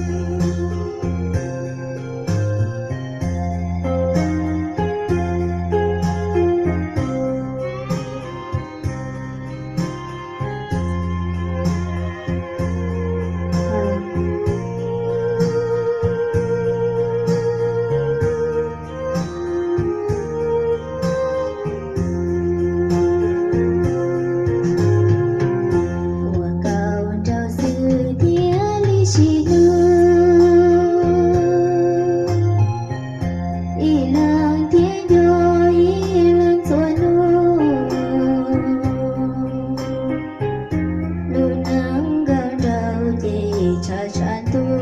Ua nkauj nraug xwb thiaj li sib hlub, ib leeg thiaj nco ib leeg txhua hnub. Lub neej nkauj nraug ces tshav tshav ntuj,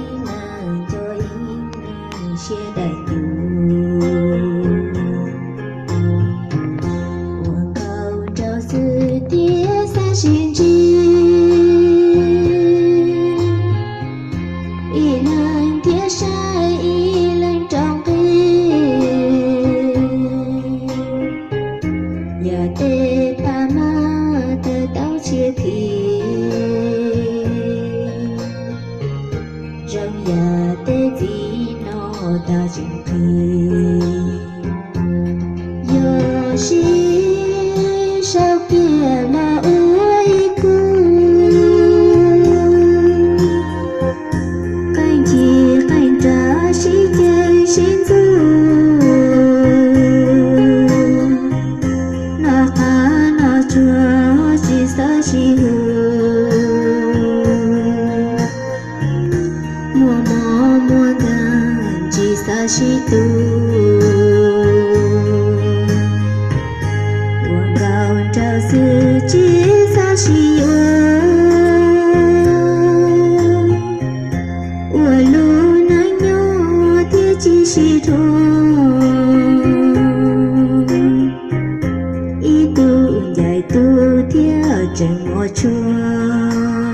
ib leeg nco ib leeg siab daim ncuv. Ua nkauj nraug xwb thiaj xav sib ntsib, ib leeg thiaj saib ib leeg rau nqi. Yog tej paj maj tawg tau txhia thim, zoo yam tej txiv no tag tsis nqig. Yog sib sau kiag los ua ib khub, qeej ncig qeej nrag sib ceg sib ntxub, noj qab noj tsuag tsis xav sib hlub, muaj mob muaj nkeeg tsis xav sib tu. Ua nkauj nraug xwb tsis xav sib yuav, ua lub neej nyob thiaj tsis sib dhuav. Ib tug ncaim tug thiaj tseem muaj tshuaj,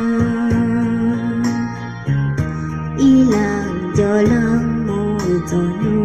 ib leeg nco leeg mus txog hnub.